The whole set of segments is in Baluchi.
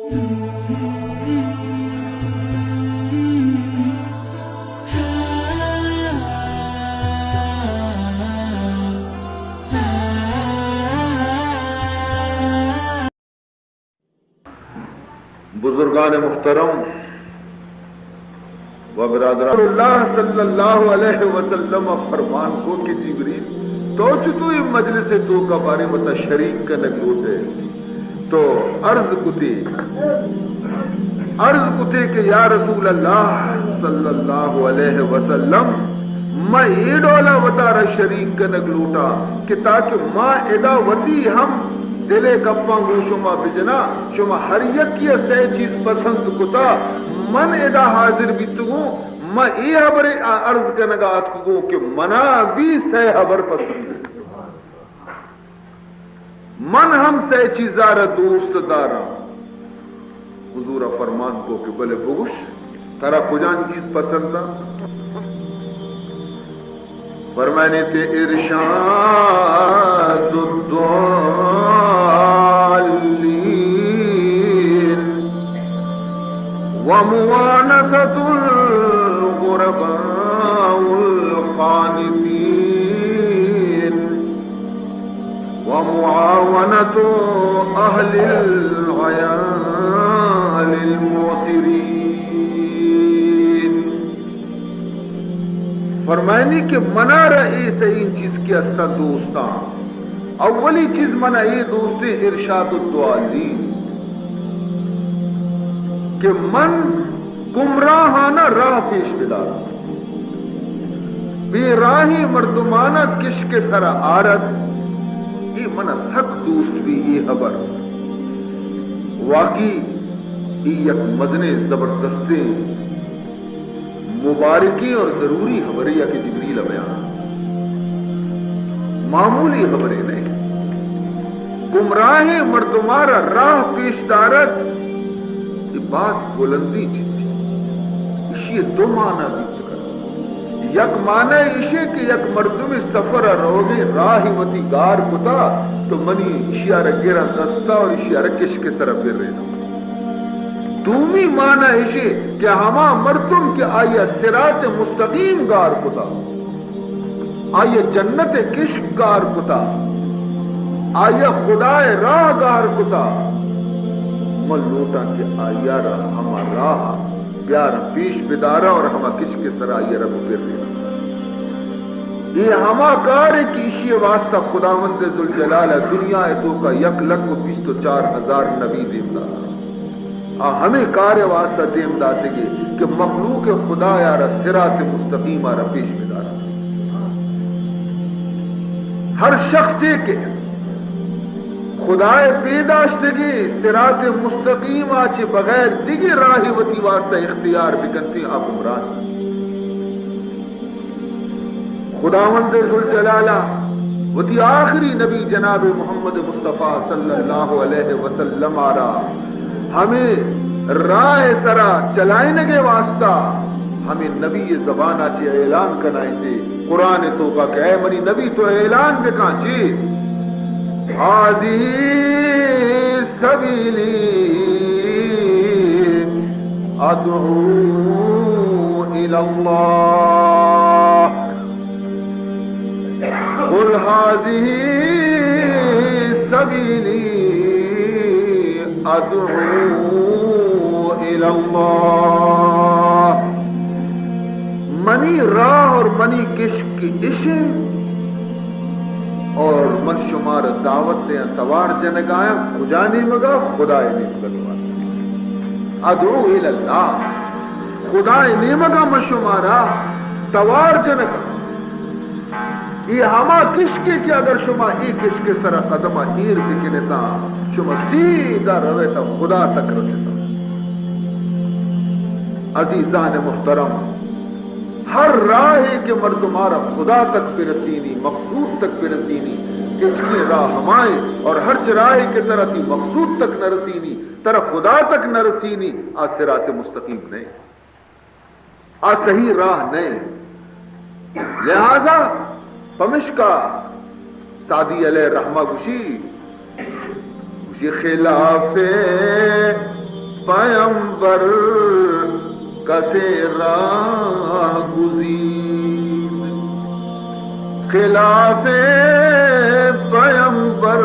بزرگان محترم و برادران، اللہ صلی اللہ علیہ وسلم فرمان کو کہ جبریل، تو چتو اے مجلس توکا بارے وتا شریک کنگ لوٹے؟ تو عرض کتے، عرض کتے کہ یا رسول اللہ صلی اللہ علیہ وسلم، ما اے ڈولا وتارا شریک کنگ لوٹا کہ تاکہ ما ادا وتی ہم دل ء گپاں گوں شما بجنا، شما ہر یکی ء سئے چیز پسند کتا، من ادا حاضر بیتگوں، ما اے ہبرے ء عرض کنگا اتکگوں کہ منا بھی سئے ہبر پسند انت۔ من ہم سئے چیزا را دوست داراں۔ حضور ء فرمان کو کہ بلے بگوش، ترا کجان چیز پسند انت؟ فرمائنیت ارشاد الضالین و موانست الغرباء القانتین و معاونت اہل العیال المعسرین۔ فرمائنی کہ منارا اے سئیں چیز کہ استاں دوستاں۔ اولی چیز منا اے دوستیں ارشاد الضالین کہ من گمراہانا راہ پیش بداراں، بے راہیں مردمانا کشک سرا آرت، اے منا سک دوست بی اے ہبر۔ واقعی اے یک مزنیں زبردستیں مبارکیں اور ضروری ہبرے یا کہ جبریل ء بیان، معمولی ہبرے نہ۔ گمراہیں مردمارا راہ پیش دارگ، یہ باز بلندی چیزی۔ اشی دو معنی بیت کنت۔ یک معنی اشی کہ یک مردم سفر ء روگیں راہ وتی گار کتا تو منی اشیارا گراں دستا اور اشیارا کشک سرا پر رینا۔ دومی معنی ایشی کہ ہما مردم کہ آئی ء صراط مستقیم گار کتا، آئی ء جنت ء کشک گار کتا، آئی ء خدا ء راہ گار کتا، من لوٹاں کہ آئی ء را ہما راہ ء بیاراں پیش بداراں اور ہما کشک ء سرا آئی ء را بپرینا۔ اے ہما کار ء کہ ایشی ء واسطہ خداوند ذوالجلال ء دنیا ء توکا یک لکھ و بیست و چار ہزار نبی دیم داتا۔ آ ہمے کار ء واسطہ دیم داتگی کہ مخلوق خدایا را صراط مستقیم ء را پیش بدارا۔ ہر شخصے کہ خدائے پیداشتگی صراط مستقیم ء چہ بغیر دگہ راہے وتی واسطہ اختیار بکنتی، آ گمراہ۔ خداوند ذوالجلال ء وتی آخری نبی جناب محمد مصطفی صلی اللہ علیہ وسلم ء را ہمے راہ ء سرا چلائینگ ء واسطہ ہمے نبی ء زبان ء چہ اعلان کنائینتے قرآن ء توکا کہ اے منی نبی تو اعلان بکن چی؟ هذه سبيلي أدعو إلى الله. قل هذه سبيلي أدعو إلى الله. منی راہ اور منی کشک اش انت۔ اور من شمارا دعوت دیاں، توار جنگایاں، کجا نیمگا؟ خدائے نیمگا توار۔ ادعو الی اللہ، خدائے نیمگا من شمارا توار جنگا۔ اے ہما کشکے کہ اگر شما اے کشک سرا قدم ایر بکنتا، شما سیدھا رویتا خدا تک رسیتا۔ عزیزان محترم، ہر راہے کہ مردمارا خدا تک برسینی، مقصود تک برسینی، کچکیں راہ ہمائیں، اور ہرچ راہے کہ ترا تی مقصود تک نہ رسینی، ترا خدا تک نہ رسینی، آ صراط مستقیم نئے، آ صحیح راہ نئے۔ لہذا پمشکا سعدی علیہ رحمہ گوشی، گوشی خلاف پیمبر کسے راہ گزید، خلاف پیمبر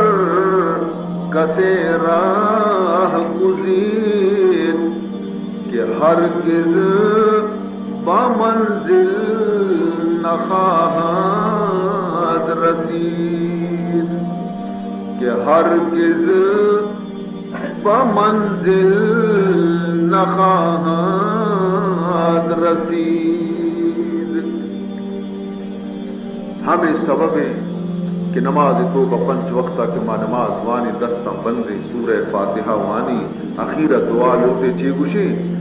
کسے راہ گزید، کہ ہرگز با منزل نخواہد رسید، کہ ہرگز پہ منزل نخواہد رسید۔ ہمے سبب انت کہ نماز توکا پنچ وقتا کہ ما نماز وانیں، دستاں بندیں، سورہ فاتحہ وانیں، اخیرا دعا لوٹیں، چے گوشیں؟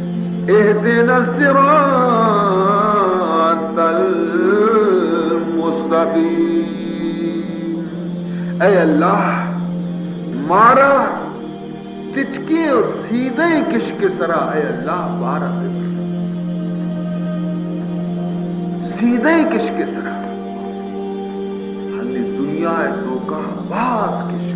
اهدنا الصراط المستقیم۔ اے اللہ، مارا تچکیں اور سیدھیں کشک سرا، اے اللہ، بارا ببر۔ سیدھیں کشک سرا۔ ہنی دنیا ءِ توکا باز کشک،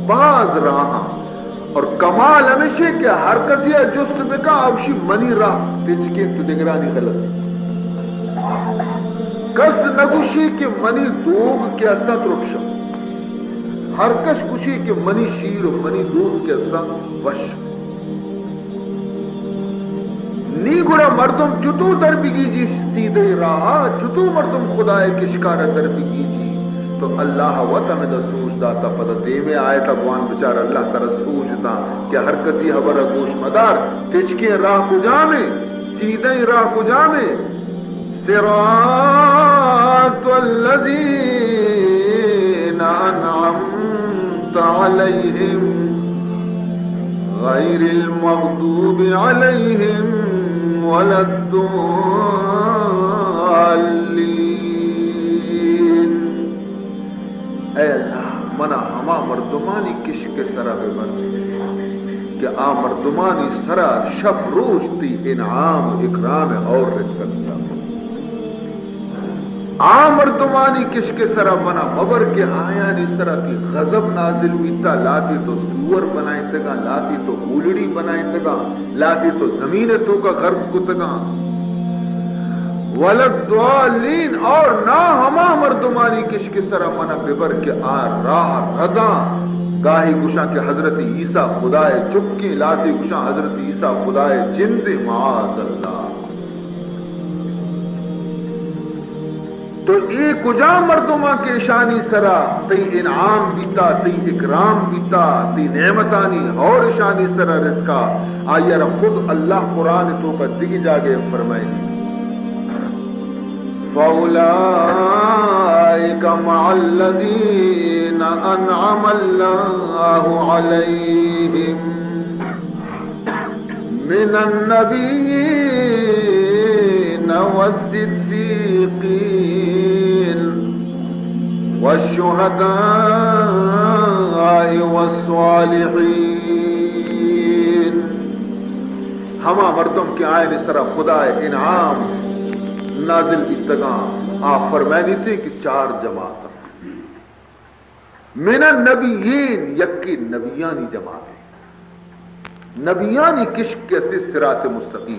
باز راہاں۔ اور کمال ہمیشیں کہ ہر کسی ءَ جست بکا، اوشی منی راہ تچکیں، تو دگرانی غلط۔ کس نگوشی کہ منی دوگ کہ استاں ترپشم۔ ہر کس گوشی کہ منی شیر و منی دود کہ استاں وش۔ نی گڑا مردم چتو در بگیجی سیدھے راہا، چتو مردم خدائے کشکارا در بگیجی؟ تو اللہ وت ہمدا سوج داتا، پدا دیمے آیتا بوان بچار، اللہ ترا سوج داں کہ ہر کسی ہبرا گوش مدار، تچکیں راہ کجامیں، سیدھیں راہ کجامیں؟ صراط الذين أنعمت عليهم غير المغضوب عليهم ولا الضالين۔ اے اللہ، منا ہما مردمانی کشک سرا ببر کہ آ مردمانی سرا شپ روچ تئی انعام و اکرام اور رتکگ۔ آ مردمانی کشک سرا منا مبر کہ آیانی سرا تئی غضب نازل بیتا، لاتی تو سور بنائینتگاں، لاتی تو ہولڑی بنائینتگاں، لاتی تو زمین توکا غرق کتگاں۔ ولا الضالین، اور نہ ہما مردمانی کشک سرا منا ببر کہ آ راہ رداں۔ گاہی گوشاں کہ حضرت عیسی خدائے چکیں، لاتی گوشاں حضرت عیسی خدائے جندیں، معاذ اللہ۔ تو اے کجام مردماں کہ اشانی سرا تئی انعام بیتا، تئی اکرام بیتا، تئی نعمتانی ہور اشانی سرا رتکا؟ آئی را خود اللہ قرآن توکا دگہ جاگہ فرمائنی، فأولئك مع الذين أنعم الله عليهم من النبيين والصديقين والشهداء والصالحين۔ ہما مردم کہ آیانی سرا خدائے انعام نازل بیتگاں، آ فرمائنیتے کہ چار جماعت من النبیین، یکے نبیانی جماعت انت۔ نبیانی کشک کہ استے صراط مستقیم۔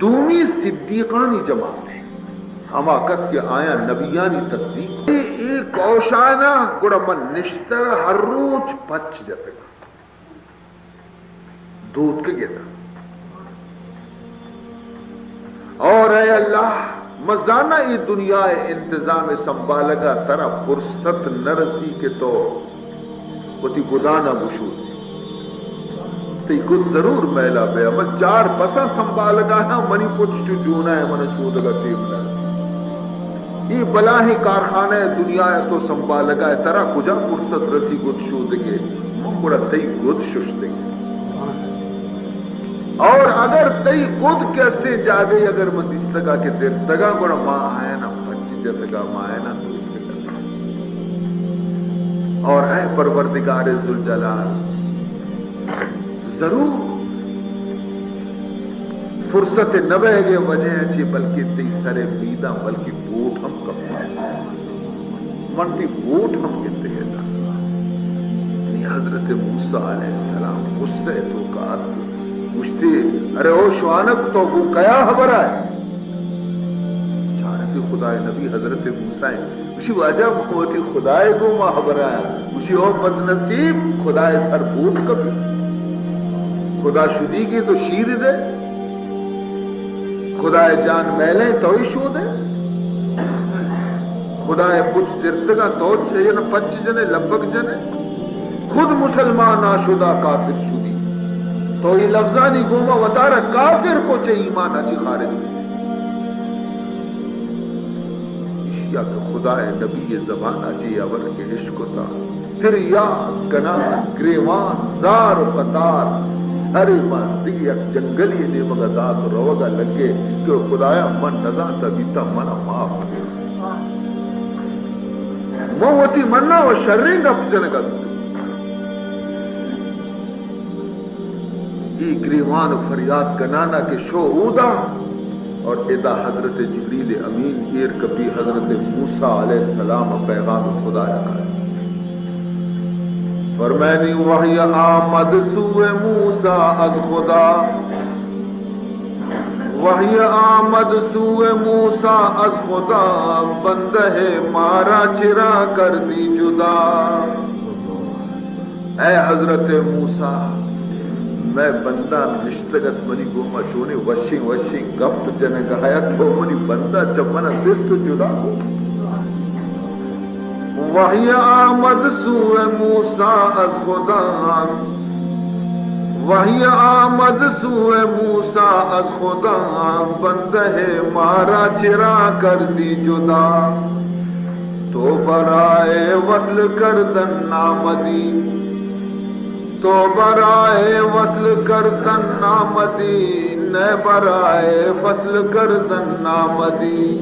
دومی صدیقانی جماعت انت۔ ہما کس کہ آیاں نبیانی تصدیق۔ اے، اے کوشانا گڑا من نشتہ ہر روچ پچ جتگ۔ دوتکگے تھا۔ اور اے اللہ، من زاناں اے دنیا ءِ انتظام ءِ سنبھالگ ءَ ترا فرصت نہ رسی کہ تو وتی گدانا بشودے۔ تئی گد ضرور میلا بیا۔ من چار پساں سنبھالگ ءَ آں، منی پت چو جونا ءَ من شودگ ءَ ٹیم نہ رسی۔ اے بلاہیں کارخانہ ءِ دنیا ءَ تو سنبھالگ ءَ ئے، ترا کجا فرصت رسی گد شودگ ءِ؟ من گڑا تئی گد ششتگ۔ اور اگر تئی گد کہ استیں جاگہے اگر من دیستگ ءَ کہ درتگ ءَ، گڑا ما آیانا پچ جتگ ءَ، ما آیانا دوتکگ ءَ۔ اور اے پروردگار ذوالجلال، ضرور فرصت نہ بئیگ ءِ وجہ ءَ چہ بلکیں تئی سر ءِ میداں بلکیں بوٹ ہم کپتگ۔ من تئی بوٹ ہم گندگ ءَ اتاں۔ حضرت موسیٰ علیہ السلام غصہ ءِ توکا اتک، گوشتی، ارے او شوانک، تو گوں کیا ہبرا ئے؟ چارتی خدائے نبی حضرت موسیٰ ایں۔ گوشی، واجہ، من وتی خدائے گوما ہبرا آں۔ گوشی، او بدنصیب، خدائے سر بوٹ کپی۔ خدا شدیگی تو شیر دے۔ خدائے جان میلیں تو ہی شودے۔ خدائے پچ درتگاں تو چین پچ جنے، لبک جنے۔ خود مسلمان ناشدا کافر شدی۔ تو اے لفظانی گوما وتارا کافر کو، چہ ایمانا چی خارج بی۔ ایشیا کہ خدائے نبی زبانا چی ہبر کہ اشکتا، پھر یاد کنان، گریوان، زار و قطار، سر من دگہ یک جنگلی نیمگا دات و روگا لگے کہ خدایا، من نزانتا بیتا، منا معاف کن۔ من وتی منا و شریں گپ جنگا بیتا۔ اے گریوان و فریاد کنانا کہ شو اودا، اور ادا حضرت جبریل امین ایر کپی حضرت موسیٰ علیہ السلام پیغام خدا رکھا۔ فرمائنی، وحی آمد سوئے موسیٰ از خدا، وحی آمد سوئے موسیٰ از خدا، بندہ مارا چرا کردی جدا۔ اے حضرت موسیٰ، مئے بندہ نشتگ ات منی گوما چونیں وشیں وشیں گپ جنگا ات، تو منی بندہ چہ منا سست و جدا کو۔ وحی آمد سوئے موسیٰ از خدا، وحی آمد سوئے موسیٰ از خدا، بندہ مارا چرا کردی جدا۔ تو برائے وصل کردن آمدی، تو برائے وصل کردن آمدی، نہ برائے فصل کردن آمدی۔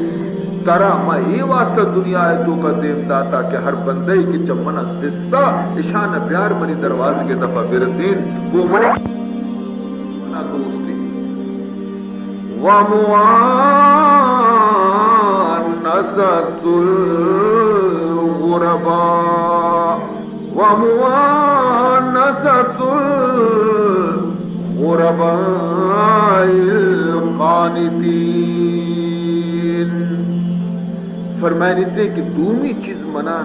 ترا ما اے واسطہ دنیا ءِ توکا دیم داتا کہ ہر بندے کہ چہ منا سستا، اشانا بیار منی دروازگ ءِ دپا برسین، گوں منی منا دوستی۔ وموانست الغرباء، وموانست الغرباء القانتین۔ فرمائنیتے کہ دومی چیز منا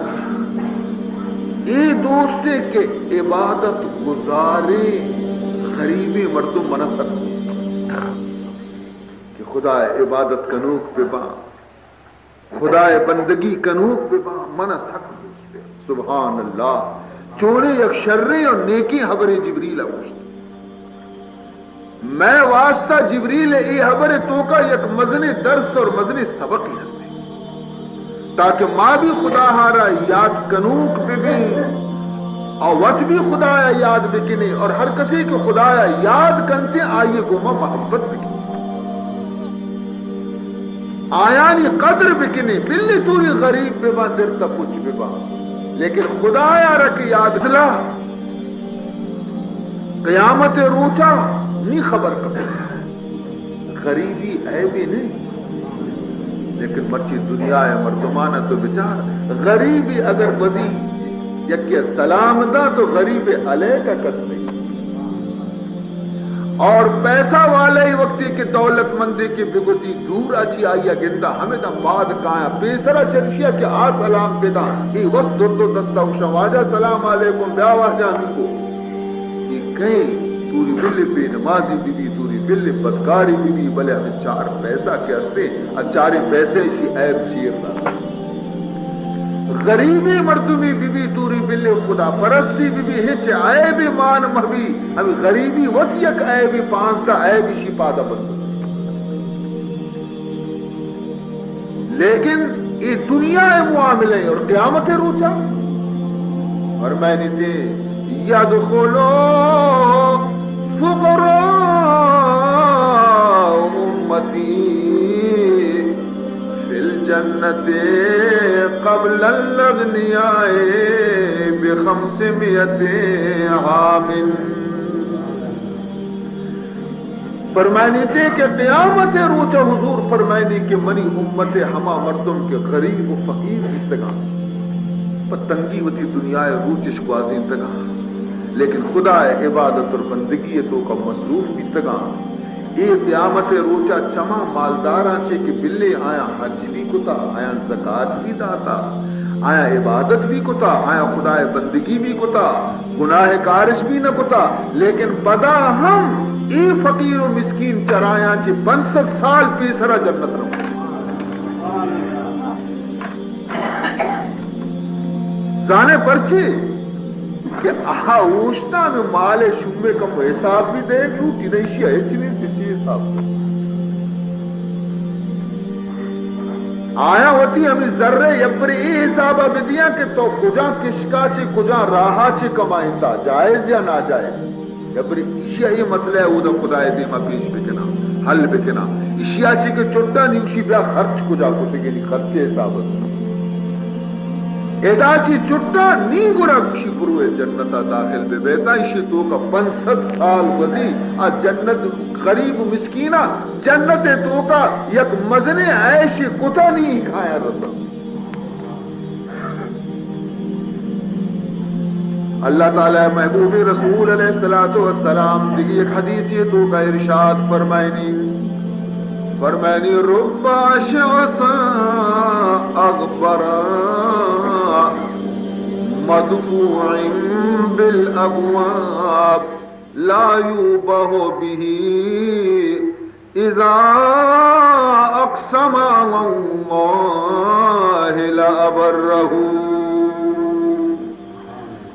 اے دوستے کہ عبادت گزاریں غریبیں مردم منا سک دوست۔ کہ خدا ءِ عبادت کنوک بہ باں، خدا ءِ بندگی کنوک بہ باں، من ءَ سک دوست بہ۔ سبحان اللہ، چونیں یک شریں اور نیکیں حبرے جبریل ءَ گوشت۔ مئے واسطہ جبریل ءِ اے حبر ءِ توکا یک مزنیں درس اور مزنیں سبقے ہست۔ تاکہ ما بھی خدا ءَ را یاد کنوک بہ بیں اور وت بھی خدا ءَ یاد بکنیں اور ہر کسے کہ خدا ءَ یاد کنتے آئی ءَ گوما محبت بکنیں، آیانی قدر بکنیں، بلے توری غریب بہ باں، در تا پچ بہ باں، لیکن خدا ءَ را کہ یاد، مثلا قیامت ءِ روچا نی خبر کپے۔ غریبی عیبے نہ، لیکن مرچی دنیا ءِ مردماں تو بچار، غریبی اگر بزی یکے سلام دا تو غریب علیک کس نہیں۔ اور پیسہ والے وقتی کہ دولت مندے کہ بگوزی دور اچی آئی ءَ گندا ہمدا پاد کایاں پیسرا چرشیا کہ آ سلام بدا، اے وس در دو دستا گوشاں، واجہ سلام علیکم، بیا واجہ ہمیں کو۔ اے کئے توری بلے بے نمازی بہ بی، توری بلے بدکاری بہ بی، بلے ہمیں چار پیسہ کہ ہستے، ا چاریں پیسہ ایشی عیب چیر نہ۔ غریبیں مردمی بہ بی، توری بلے خدا پرستی بہ بی، ہچ عیب مان مہ بی، ہمیں غریبی وت یک عیبی، پانزدہ عیب ایشی پادا بند۔ لیکن اے دنیا ءِ معاملہ اور قیامت ءِ روچا فرمائنی تے، یدخل فقراء امتی فی الجنة قبل الاغنیاء بخمسمائة عام۔ فرمائنی تے کہ قیامت ءِ روچ ءَ حضور فرمائنی کہ منی امت ءِ ہما مردم کہ غریب و فقیر بیتگاں، پہ تنگی وتی دنیا ءِ روچ اش گوازینتگاں، لیکن خدا ءِ عبادت اور بندگی ءِ توکا مصروف بیتگاں۔ اے قیامت ءِ روچا چماں مالداراں چے کہ بلے آیاں حج بھی کتا، آیاں زکات بھی داتا، آیاں عبادت بھی کتا، آیاں خدا ءِ بندگی بھی کتا، گناہ کارش بھی نہ کتا، لیکن پدا ہم اے فقیر و مسکین چرایاں چے پنچ سد سال پیسرا جنت نہ۔ زانے پرچے؟ کہ آہا اوشتان مال شومے کم حساب بھی دے لوٹی، نہ ایشی ہچ نیست، چی حساب؟ آیا وتی ہمیں ذرے یبرے اے حسابا بدیاں کہ تو کجا کشکا چے، کجا راہا چے کمائنتا، جائز یا ناجائز؟ یبرے ایشی اے مسئلہ اودا خدائے دیما پیش بکناں، حل بکناں۔ ایشی چے کہ چٹا نی، گوشی بیا خرچ کجا کتگے، نی خرچے حساب۔ ادا چی چٹا نی، گڑا گوشی برو اے جنتا داخل بہ بیتا، ایشی توکا پنچ سد سال گوزی، آ جنت غریب و مسکینا جنت توکا یک مزنے عیش کتا نی کھایا رسا۔ اللہ تعالی محبوب رسول علیہ الصلوۃ والسلام دیگی یک حدیثی توکا ارشاد فرمائنی، فرمائنی، رب اشعث اغبر مدفوع بالابواب لا یوبه به اذا اقسم علی اللہ لابرہ۔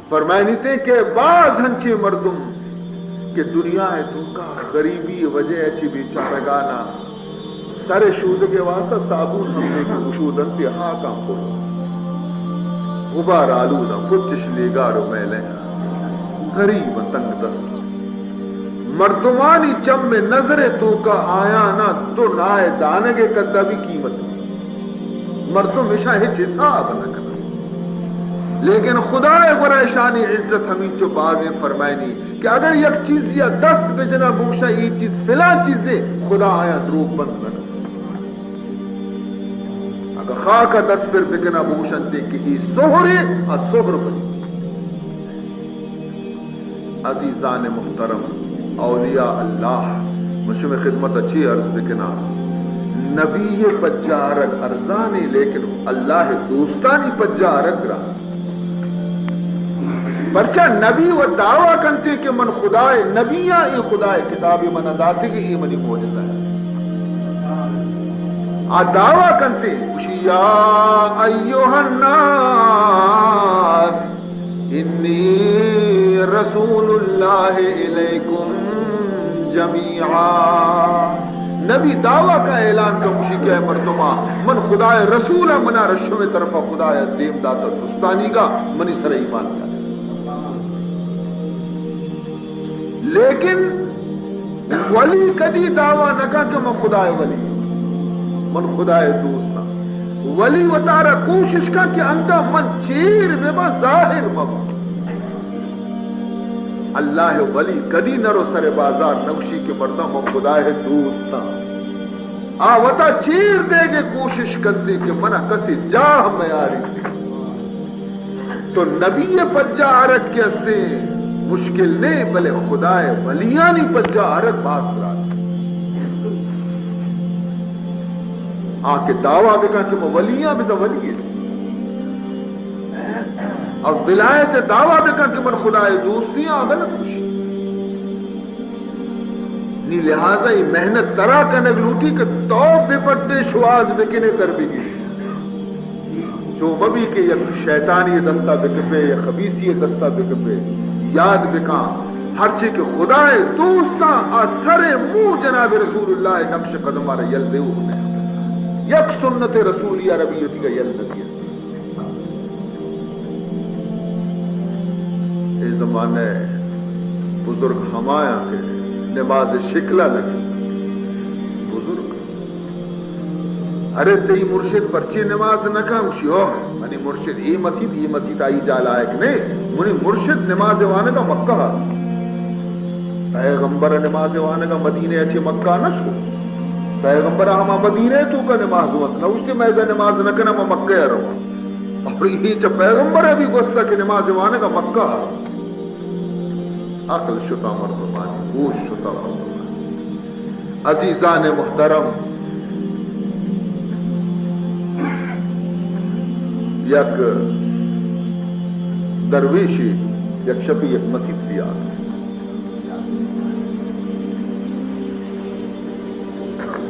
فرمائنیتے کہ باز ہنچیں مردم کہ دنیا ءِ توکا غریبی ءِ وجہ ءَ چہ بیچارگانا سر شودگ ءِ واسطہ صابون ہم دے کہ گشودنتے ہاکاں پر غبار آلوداں، پچش لیگار و میلیں، غریب تنگ دست۔ مردمانی چم نظر توکا آیانا دو نائے دانگ قدا بھی قیمت نہیں۔ مردم اشاں ہچ حساب نہ کنن۔ لیکن خدا گورا اشانی عزت ہمینچو بازیں فرمائنی کہ اگر یک چیزی دست بجنا بوشا، یہ چیز فلاں چیزے، خدا آیا دروگ بند نہ کن۔ اگر خاک دست پر بکنا بوشنتے کہ یہ سہرے، آ سہر بنی۔ عزیزان محترم، اولیاء اللہ، من شمئے خدمت ءَ چے عرض بکناں؟ نبی ءِ پجارگ ارزانے، لیکن اللہ ءِ دوستانی پجارگ گران۔ پرچا نبی و دعویٰ کنتے کہ من خدا ءِ نبی آں، اے خدا ءِ کتاب من داتگ، اے منی معجزہ ہے۔ آ دعویٰ کنتے، گوشی، یا ایھا الناس، انی رسول اللہ الیکم جمیعا۔ نبی دعویٰ کا اعلان کا، گوشی کہ اے مردما، من خدا ءِ رسول آں، منا شمئے طرفا خدا ءَ دیم داتا، دوستانی کا منی سر ایمان کا۔ لیکن ولی کدی دعویٰ نہ کن کہ من خدا ءِ ولی آں، من خدا ءِ دوست آں۔ ولی وتارا کوشش کن کہ اندا من چیر بہ باں، ظاہر مہ باں۔ اللہ ءِ ولی کدی نہ رو سر بازار نہ گوشی کہ مردم من خدا ءِ دوست آں۔ آ وتا چیر دیگ ءِ کوشش کنتے کہ منا کسے جاہ میاری۔ تو نبی ءِ پجا آرگ کہ استیں مشکل نے، بلے خدا ءِ ولیانی پجا آرگ باز برات۔ آ کہ دعویٰ بکن کہ من ولی آں، بزاں ولی ئے۔ اور ولایت ءِ دعویٰ بکن کہ من خدا ءِ دوستی آں، غلط گوشی۔ نی لہذا اے محنت ترا کنگ لوٹی کہ تو بپٹے، شواز بکنے، تر بگیری۔ چو مبی کہ یک شیطانی دستا بکپے، یک خبیثی دستا بکپے۔ یاد بکاں، ہرچی کہ خدا ءِ دوستاں، آ سر مو جناب رسول اللہ ءِ نقش قدم ءَ را یل دیوک نہ۔ یک سنت رسولی ءَ را بھی وتی یل نہ دیت۔ اے زمانہ ءِ بزرگ ہمایاں کہ نماز ءِ شکل ءَ نہ گندنت۔ بزرگ، ارے تئی مرشد پرچے نماز نہ کن؟ گوشی، اوہ، منی مرشد اے مسیت، اے مسیت آئی جا لائق نہ۔ منی مرشد نماز وانگ ءَ مکہ ءَ۔ پیغمبر نماز وانگ ءَ مدینہ ءَ چہ مکہ نہ شو۔ پیغمبر ہما مدینہ ءِ توکا نماز وانت، نہ گوشتے مئے دا نماز نہ کناں، ما مکہ ءَ رواں۔ اور یہ چہ پیغمبر ءَ بھی گوستا کہ نماز وانگ ءَ مکہ ءَ۔ عقل شتا مردمانی، ہوش شتا مردمانی۔ عزیزان محترم، یک درویشے یک شپے یک مسیت ءَ آت۔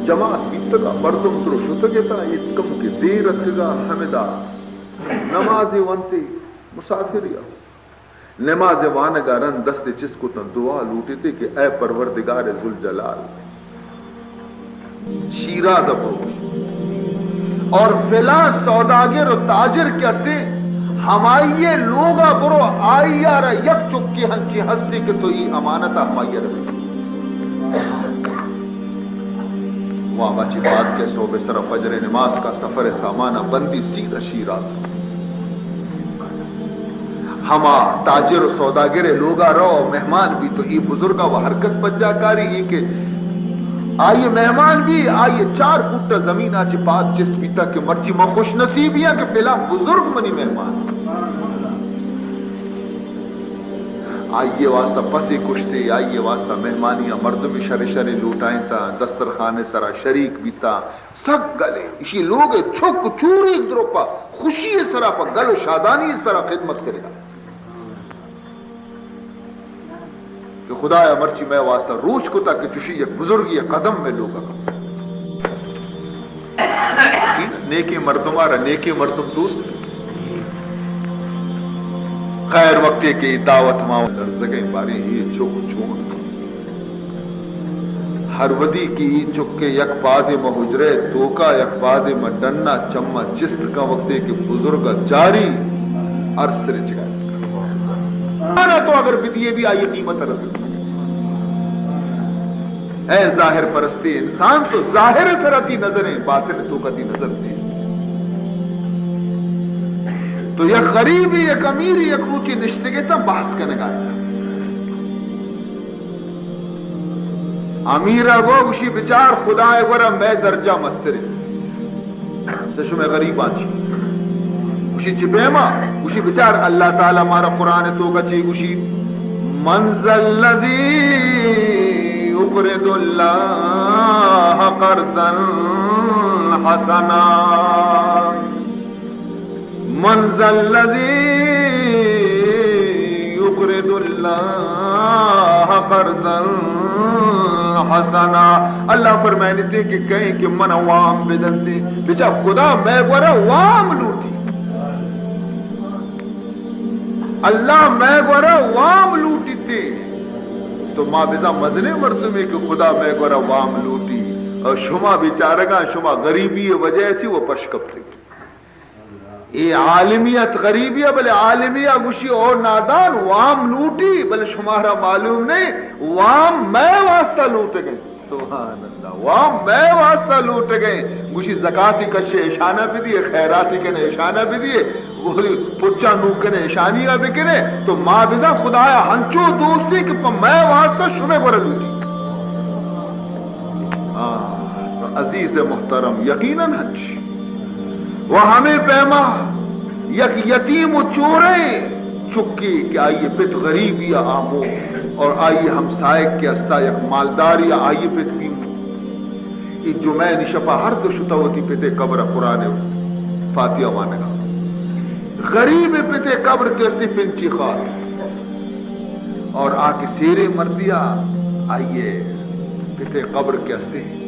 جماعت بیتگ ءَ، مردم درو شتگ اتاں، اتکم کہ دیر اتکگ ءَ، ہمدا نمازے ونتے، مسافرے ءَ۔ نماز ءِ وانگ ءَ رند دست چست کت انت، دعا لوٹیتے کہ اے پروردگار ذوالجلال، شیراز ءَ بروش اور فلاں سوداگر و تاجر کہ ہستے، ہمائی ءِ لوگ ءَ برو، آئی ءَ را یک چکے ہنچیں ہستے کہ تو ای امانت ءَ ہمائی ءَ را بدے۔ واب ءَ چہ پاد کئے، صبح سرا فجر ءِ نماز کا، سفر ءِ سامان ءَ بندی، سیدھا شیراز۔ ہما تاجر و سوداگر ءِ لوگ ءَ رو، مہمان بی، تو ای بزرگ ءَ و ہر کس پجا کاری، ای کہ آئی مہمان بی، آئی چار فٹ زمین ءَ چہ پاد چست بیتا کہ مرچی ما خوش نصیبی آں کہ فلاں بزرگ منی مہمان۔ آئی ءِ واسطہ پسے کشتے، آئی ءِ واسطہ مہمانی ءَ مردمے شر شرے لوٹائینتا، دسترخان ءِ سرا شریک بیتا۔ سک گلے، اشی لوگ ءِ چک چوریگ درو پہ خوشی ءِ سرا، پہ گل و شادانی ءِ سرا خدمت کنگا۔ کہ خدایا مرچی مئے واسطہ روچ کتا کہ چوشی یک بزرگی قدم مئے لوگ ءَ۔ نیکیں مردم ءَ را نیکیں مردم دوست۔ خیر، وقتے کہ دعوت ما لرزگیں، باریں اے چک چون۔ ہر وھدی کہ اے چک ءِ یک پادے ماں حجرہ ءِ توکا، یک پادے ماں ڈنا، چما چست کن، وقتے کہ بزرگ ءَ چاری، ارس رچگ ءَ۔ انا تو اگر بدیے بی، آئی قیمت رسد۔ اے ظاہر پرستی انسان، تو ظاہر ءِ سرا تی نظر ایں، باطن ءِ توکا تی نظر نیست۔ تو یک غریبے، یک امیرے، یک روچے نشتگے تاں بحث کنگا اتاں۔ امیر ءَ گو گوشی، بچار، خدا ءِ گورا مئے درجہ مسترے چہ شمئے غریباں چی۔ گوشی، چی پیما؟ گوشی، بچار، اللہ تعالی مارا قرآن ءِ توکا چی گوشی، من ذا الذی یقرض اللہ قرضا حسنا۔ من ذا الذی یقرض اللہ قرضا حسنا۔ اللہ فرمائنتے کہ کئے کہ من ءَ وام بدنتے، بچا خدا مئے گورا وام لوٹی۔ اللہ مئے گورا وام لوٹیتے۔ تو ما بزاں مزنیں مردمے کہ خدا مئے گورا وام لوٹی، اور شما بیچارگاں، شما غریبی ءِ وجہ ءَ چی و پشکپتے۔ اے عالمی ات غریبی ءَ، بلے عالمی ءَ گوشی، او نادان، وام لوٹی، بلے شمارا معلوم نہیں، وام مئے واسطہ لوٹگ انت۔ سبحان اللہ، وام مئے واسطہ لوٹگ انت۔ گوشی، زکاتی کشے اشانہ بدیے، خیراتی کنے اشانہ بدیے، ولی پچا نوک کنے اشانی ءَ بکنے، تو ما بزاں خدایا ہنچو دوستی کہ پہ مئے واسطہ شمے گورا لوٹی۔ ہاں، تو عزیز محترم، یقیناً ہنچ و ہمے پیما یک یتیم و چوریں چکے کہ آئی پت غریبی ءَ آمو اور آئی ہمسائگ کہ استا یک مالداری ءَ آئی پت بیمو۔ اے جمعہ نی شپا ہر دو شتا وتی پتے قبر ءَ قرآن فاتحہ وانگا۔ غریب پتے قبر کہ استی پنچی خار اور آ کہ سیریں مردیا آئی پتے قبر کہ استی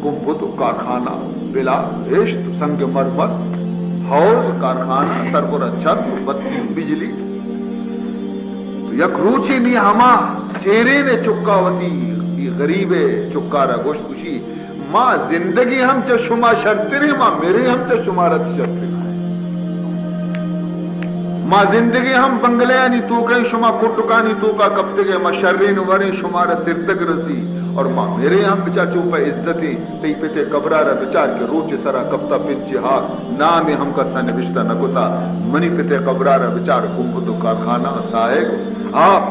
گنبد و کارخانہ، پلار، بہشت، سنگ مرمر، حوض، کارخانہ، سربرا چھت، بتی، بجلی۔ تو یک روچے نی ہما سیرین چکا وتی، ای غریب چکارا گوشت، گوشی، ما زندگی ہم چہ شما شرتریں، ما مرے ہم چہ شما رد شرتریں۔ ما زندگی ہم بنگلیانی توکا، شما کٹکانی توکا کپتگے، ما شرین وریں، شمارا سرتگ رسی، اور ما مرے ہم بچا چو پہ عزتیں۔ تئی پتے قبرا را بچار کہ روچ سرا کپتا پنچے ہاک، نامے ہم کسا نبشتہ نہ کتا۔ منی پتے قبرا را بچار، گنبد و کارخانہ ساہگ ہاک۔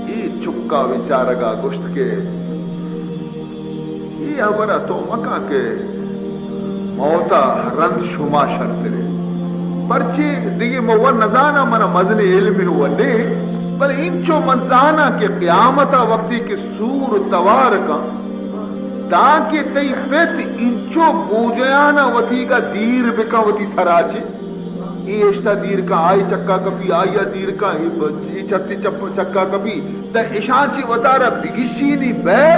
اے چکا بیچارگا گوشت کہ اے ہبرا تو مکن کہ موتا رند شما شرترے۔ پرچے دگہ من و نزاناں، من ءَ مزنیں علم و نے، بلے انچو من زاناں کہ قیامت ءَ وقتی کہ سور توار کن، دانکہ تئی پت انچو بوجیان ءَ وتیگ ءَ دیر بکن وتی سرا چہ، اے اشتا دیر کن، آئی چکا کپی، آئی ءَ دیر کن، اے ب-، اے چتی چپ-، چکا کپی، داں اشاں چہ وتارا بگیشینی بئے،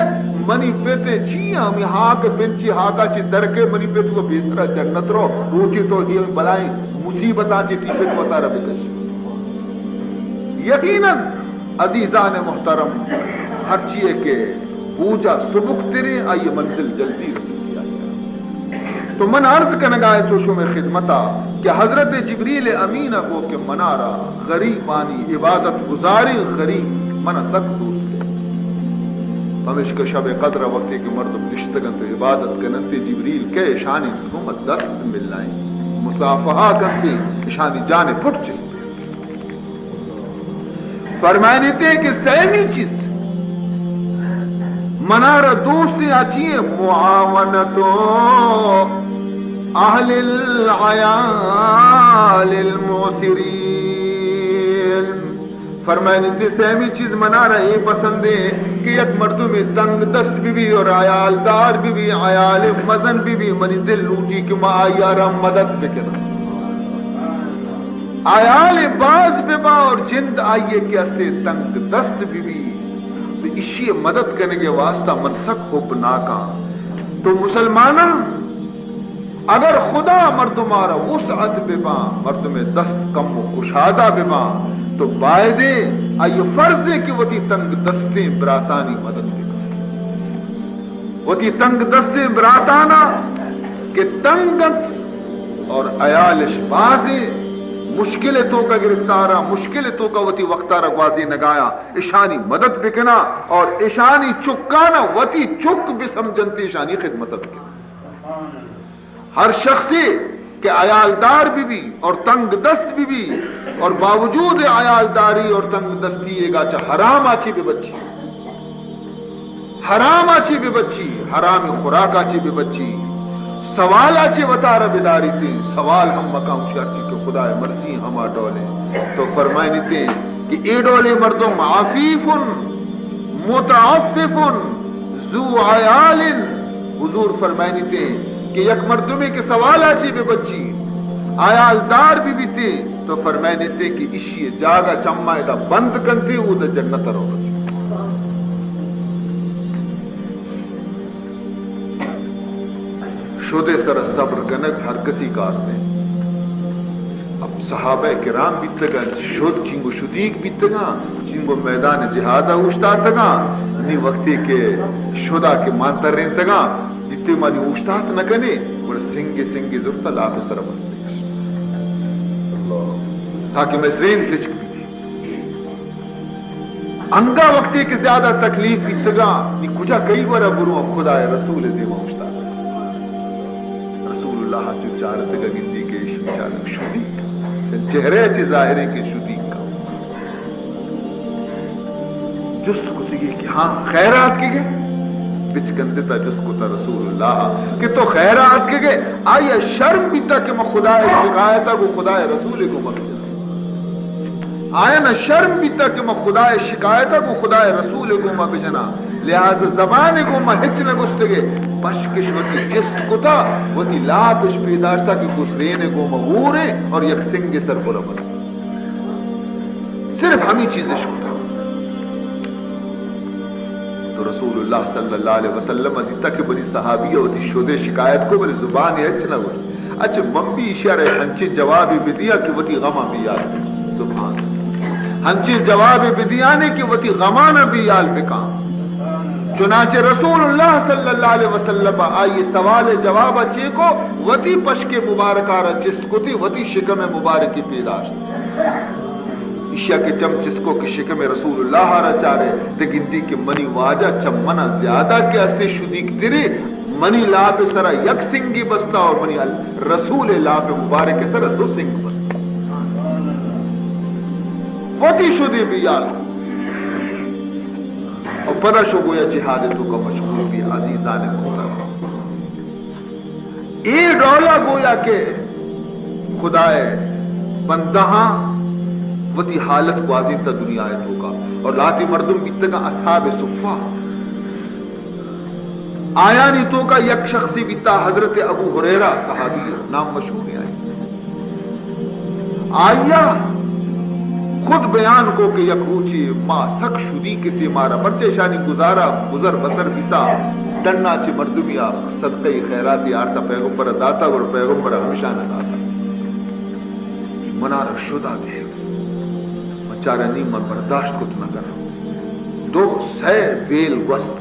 منی پت چی ہمے ہاک پنچی ہاکا چہ درکے، منی پت و پیسرا جنت رو، روچے تو اے بلائیں مصیبتاں چہ تئی پت وتارا بکش۔ یقیناً عزیزان محترم، ہرچی ہے کہ بوجا سبک تریں، آئی منزل جلدی رسیتی آئی۔ تو من عرض کنگا ہے تو شمے خدمتا کہ حضرت جبریل امین گو کہ منارا غریبانی عبادت گزاریں غریب من سک دوست ہے۔ پمیشکا شب قدر وقتی کہ مردم نشتگنت و عبادت کننت، جبریل کہ اشانی گوما دست ملائیں، مصافحہ کنتے، اشانی جان پٹ چست۔ فرمائنیتے کہ سیمی چیز منارا دوستیں آ چی ہیں؟ معاونت اہل العیال المعسرین۔ فرمائنیتے سیمی چیز منارا اے پسندیں کہ یک مردمے تنگ دست بہ بی اور عیال دار بہ بی، عیال مزن بہ بی، منی دل لوٹی کہ ما آئی ءَ را مدد بکناں۔ عیال باز بہ با اور جند آئی ءِ کہ استے تنگ دست بہ بی، تو اشی ءِ مدد کنگ ءِ واسطہ من سک حب ناکاں۔ تو مسلماناں، اگر خدا مردم ءَ را وسعت بہ باں، مردم ءِ دست کم و کشادہ بہ باں، تو بایدے آئی ءِ فرض ہے کہ وتی تنگ دستیں براتانی مدد بہ کن۔ وتی تنگ دستیں براتانا کہ تنگ انت اور عیالش بازیں، مشکل توکا گرفتارا، مشکل توکا وتی وقتارا گوازینگایا، اشانی مدد بکنا اور اشانی چکانا وتی چک بسمجنتی، اشانی خدمت بکنا۔ ہر شخصے کہ عیالدار بہ بی اور تنگ دست بہ بی اور باوجود عیالداری اور تنگ دستی ایگا چہ حرام آچی بہ بچی، حرام آچی بہ بچی، حرام خوراک آچی بہ بچی، سوال آچی وتارا بداریتی، سوال ہم مکان شرطی کہ خدا مرضی ہما ڈولے۔ تو فرمائنیتے کہ اے ڈولے مردم عفیف متعفف ذو عیال، حضور فرمائنیتے کہ یک مردمے کہ سوال آچی بہ بچی، عیال دار بہ بیتے، تو فرمائنیتے کہ اشی جاگہ چما ادا بند کنتے، او دا جنت رو رسی۔ شدے سر صبر کنگ ہر کسی کار نے۔ اب صحابہ کرام بیتگاں، شد چنگو شدیگ بیتگاں، چنگو میدان جہاد ءَ اوشتاتگاں، نی وقتی کہ شدا کہ مان ترینتگاں، دیتے مانی اوشتات نہ کنے، گڑا سنگے سنگے زرتا لاپ سر بستگش۔ تاکہ مئے ذہن تچک بی۔ انگا وقتی کہ زیادہ تکلیف بیتگاں، نی کجا کئی گورا برواں؟ خدائے رسول دیما اوشتاتگ۔ رسول اللہ چو چارتگ گندی کہ ایش بیچارگ شدیگ، چہ چہرہ چہ ظاہریں کہ شدیگ۔ جست کتگی کہ ہاں خیر آتکگے؟ بچکندتا جست کتا رسول اللہ کہ تو خیر آتکگے؟ آیا شرم بیتا کہ ما خدائے شکایتا گو خدائے رسول گو مکتا؟ آیانا شرم بیتا کہ ما خدائے شکایتا گو خدائے رسول گوما بجنا، لہذا زبان گوما ہچ نہ گوشتگے، پشکش وتی چست کتا، وتی لاپش پیداشتا کہ گسرین گوما ہورے اور یک سنگ سر برا بست۔ صرف ہمی چیزش کتا۔ تو رسول اللہ صلی اللہ علیہ وسلم دیتا کہ بنی صحابی وتی شدے شکایت کو، بلے زبان ہچ نہ گوشت۔ اچھا، من بھی اشارہ ہنچیں جوابے بدیاں کہ وتی غماں بہ یاد بکاں۔ سبحان اللہ۔ ہنچیں جوابے بدیانے کہ وتی غمانا بہ یاد بکاں۔ چنانچہ رسول اللہ صلی اللہ علیہ وسلم آئی سوال جواب چے کو، وتی پشک مبارکا را چست کتی، وتی شکم مبارکی پیداشت۔ ایشیا کہ چم چست کو کہ شکم رسول اللہ را چارے، دے گندی کہ منی واجہ چہ منا زیادہ کہ استے شدیگ ترے، منی لاپ سرا یک سنگی بستا اور منی ال-، رسول لاپ مبارک سرا دو سنگ بستا۔ وتی شدی بہ یاد۔ اور پدا شو گویا جہاد توکا مشغول بی عزیزان محترم۔ اے ڈولا گویا کہ خدائے بندہاں وتی حالت گوازینتا دنیا ءِ توکا، اور لہتے مردم بیتگاں اصحاب صفہ۔ آیانی توکا یک شخصے بیتا حضرت ابو ہریرہ، صحابی نام مشہور آئی۔ آیا خود بیان کو کہ یک روچے ما سک شدی کہ تے مارا، پرچہ اشانی گزارا گزر بسر بیتا، ڈنا چہ مردمی آ صدقہ خیرات آرتا پیغمبر داتا، گڑا پیغمبر ہمیشان داتا۔ منارا شدا دے، من چارا نی من برداشت کت نہ کناں۔ دو سئے بیل گوست،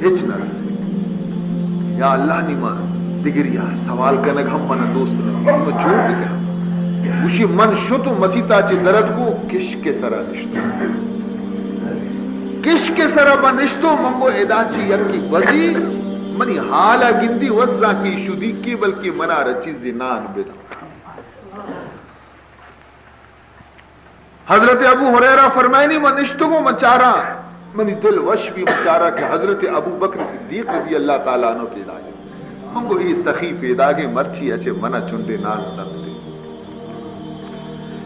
ہچ نہ رسے۔ یا اللہ، نی من دگریا سوال کنگ ہم من دوست نہ، من چون بکناں؟ گوشی من شت و مسیتا چہ درد کو کشک سرا نشتو۔ کشک سرا من نشتو، من گو ادا چہ یکی گوزی، منی حالا گندی، وزاں کہ شدی کی، بلکہ منارا چیزی نان بدن۔ حضرت ابو ہریرہ فرمائنی، من نشتگوں، من چاراں، منی دل وش بی، من چاراں کہ حضرت ابو بکر صدیق رضی اللہ تعالی عنہ پیداگے۔ من گو اے سخی پیداگے، مرچی اچے منا چنڈے نان دنت۔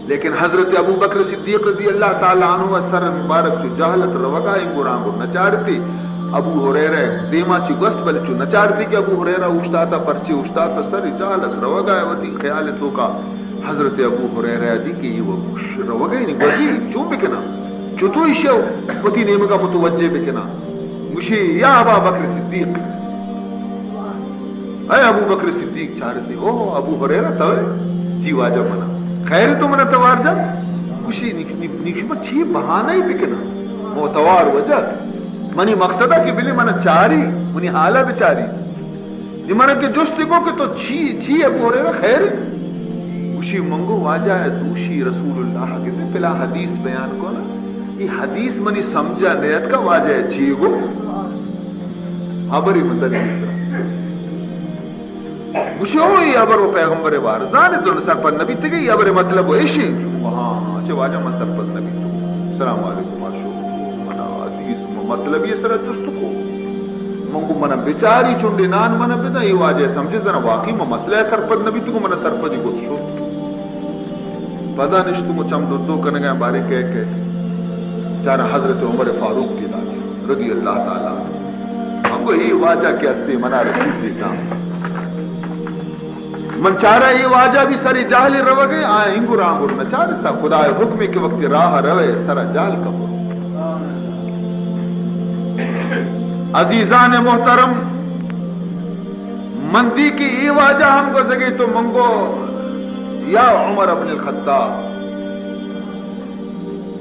لیکن حضرت ابو بکر صدیق رضی اللہ تعالی عنہ سر مبارک چو جہلت روگا، انگو رانگو نچارتے۔ ابو ہریرہ دیما چی گوست، بلے چو نچارتے کہ ابو ہریرہ اوشتاتا، پرچے اوشتاتا، سر جہلت روگا، وتی خیال توکا حضرت ابو ہریرہ دی کہ یہ وہ روگا، یعنی گوزی چون بکناں؟ چطور ایشی وتی نیمگا متوجہ بکناں؟ گوشی، یا ابا بکر صدیق، اے ابو بکر صدیق چارتے، او ابو ہریرہ توئے؟ جی واجہ منا۔ خیر تو منا توار جا؟ گوشی، نی، نی، نی، شما چی بہانہ ای بکناں؟ مو توار وجہ۔ منی مقصد کہ بلے منا چاری، منی حالا بچاری۔ نی منا کہ جست کو کہ تو چی، چی ابو ہریرہ خیر؟ گوشی، من گو واجہ دوشی رسول اللہ کہ پلا حدیث بیان کو نا۔ ای حدیث منی سمجھا نیت کا واجہ چی گو؟ ہبری من دلیل سرا۔ گوشی، او، ای ہبر و پیغمبر وارزان دن سرپد نبی تگے، ای ہبر مطلب و ایشی۔ ہاں، اچھا واجہ من سرپد نبی تو۔ السلام علیکم، آشو۔ منا حدیث م-، مطلب یہ سرا جست کو۔ من کو منا بچاری چنڈے نان منا بدا، ای واجہ سمجھے زنا واقعی من مسئلہ سرپد نبی تو، منا سرپدی کو شو۔ پدا نشتوں و چم دو دو کنگا بارے کہہ کہ چارا حضرت عمر فاروق کی دانے رضی اللہ تعالی عنہ۔ ہم کو یہ واجہ کہ ہستے منا رسید دیتا۔ من چارا یہ واجہ بھی سر جہل روگے، آ انگو رانگو نچارتا۔ خدا حکم کہ وقت راہ روے سر جہل کپو۔ عزیزان محترم، من دی کہ ای واجہ ہم گوزگے تو من گو، یا عمر ابن الخطاب،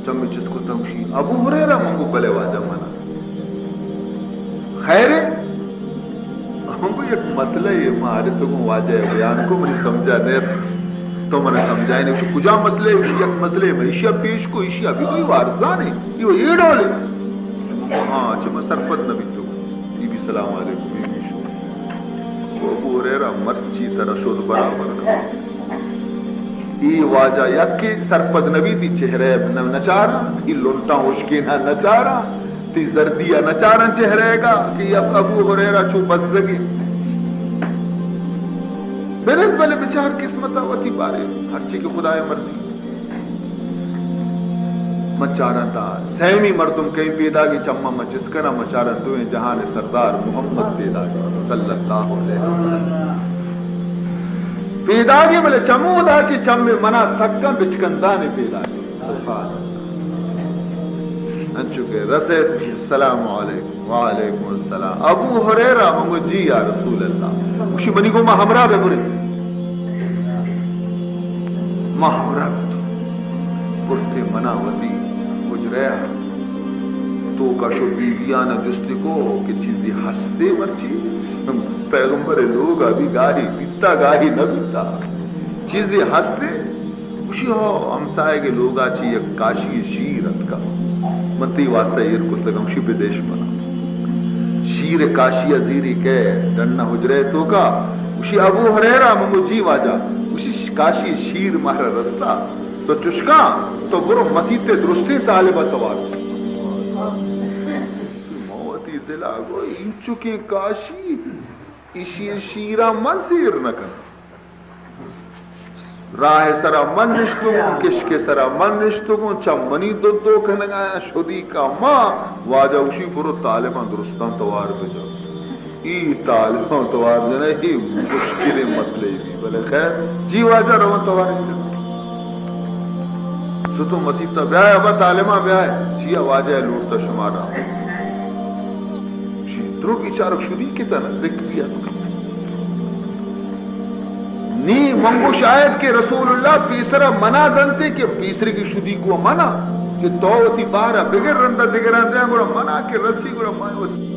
چمی چست کتا گوشی، ابو ہریرہ؟ من گو، بلے واجہ منا۔ خیر ہے؟ من گو، یک مسئلہ ہے، ما آرے تو گو واجہ بیان کو، منی سمجھا نیت، تو منا سمجھائے نہیں۔ گوشی، کجا مسئلہ ہے؟ گوشی، یک مسئلہ ہے، من ایشیا پیش کو، ایشیا بھی کوئی وارزانے، یہ یہ ڈولے۔ ہاں، چہ من سرپد نہ بیتو۔ بی بی سلام علیکم، بی بی شو۔ او ابو ہریرہ، مرچی ترا شد برابر نہ۔ ای واجہ یکے سرپد نہ بیت، تی چہرہ نہ، نچاراں، تی لنٹاں ہشکیناں نچاراں، تی زردی ء نچاراں چہرہ گا کہ اب-، ابو ہریرہ چو بزگے۔ بنند بلے بچار قسمت ء وتی بارے، ہرچی کہ خدائے مرضی۔ من چاراں تا سیمی مردم کئی پیداگی، چماں من چست کناں، من چاراں دوئیں جہان سردار محمد پیداگی صلی اللہ علیہ وسلم پیداگی، بلے چمودا کہ چم منا سکاں بچکندانی پیداگی۔ سبحان اللہ۔ انچو کہ رسیت، السلام علیکم۔ وعلیکم السلام۔ ابو ہریرہ؟ من گو، جی یا رسول اللہ۔ گوشی، منی گو ما ہمراہ بہ برے۔ ما ہمراہ بہ تو۔ برتے منا وتی حجرہ ء۔ تو کشو بیویان جستی کو کہ چیزی ہستے مرچی؟ پیغمبر لوگ ابھی گاہی بیتا، گاہی نہ بیتا۔ چیزی ہستے؟ گوشی، ہو، ہمساہگ ء لوگا چی یک کاشی شیر اتکا، من تئی واسطہ ایر کتگ، ہمشی بدیش منا۔ شیر کاشی ء زیری کہ ڈنا حجرہ ء توکا، گوشی، ابو ہریرہ؟ من گو، جی واجہ۔ گوشی، کاشی شیر مارا رستا، تو چشکاں، تو برو مسیت ء درستیں طالب ء توار۔ من وتی دل ء گو، اینچکیں کاشی، ایشی شیراں من سیر نہ کناں۔ راہ ءِ سرا من نشتگوں، کشک ءِ سرا من نشتگوں، چہ منی دد ءُ کنگایاں شدیکا ما۔ واجہ گوشی، برو طالباں درستاں توار بجن۔ اے طالباں توار جنئے، اے مشکلیں مسئلہ بی، بلے خیر، جی واجہ رواں توار جنئے۔ شتوں مسیت ءَ، بیا ابا طالباں بیا، چیا واجہ لوٹتا شمارا؟ شی درو بیچارک شدیک اتاں نا، رک بیا۔ نی من گوش آیت کہ رسول اللہ پیسرا منا دنتے کہ پیسرگی شدیک و منا کہ تو وتی بارا بگر رندا دگراں دیاں، گڑا منا کہ رسی گڑا ما وتی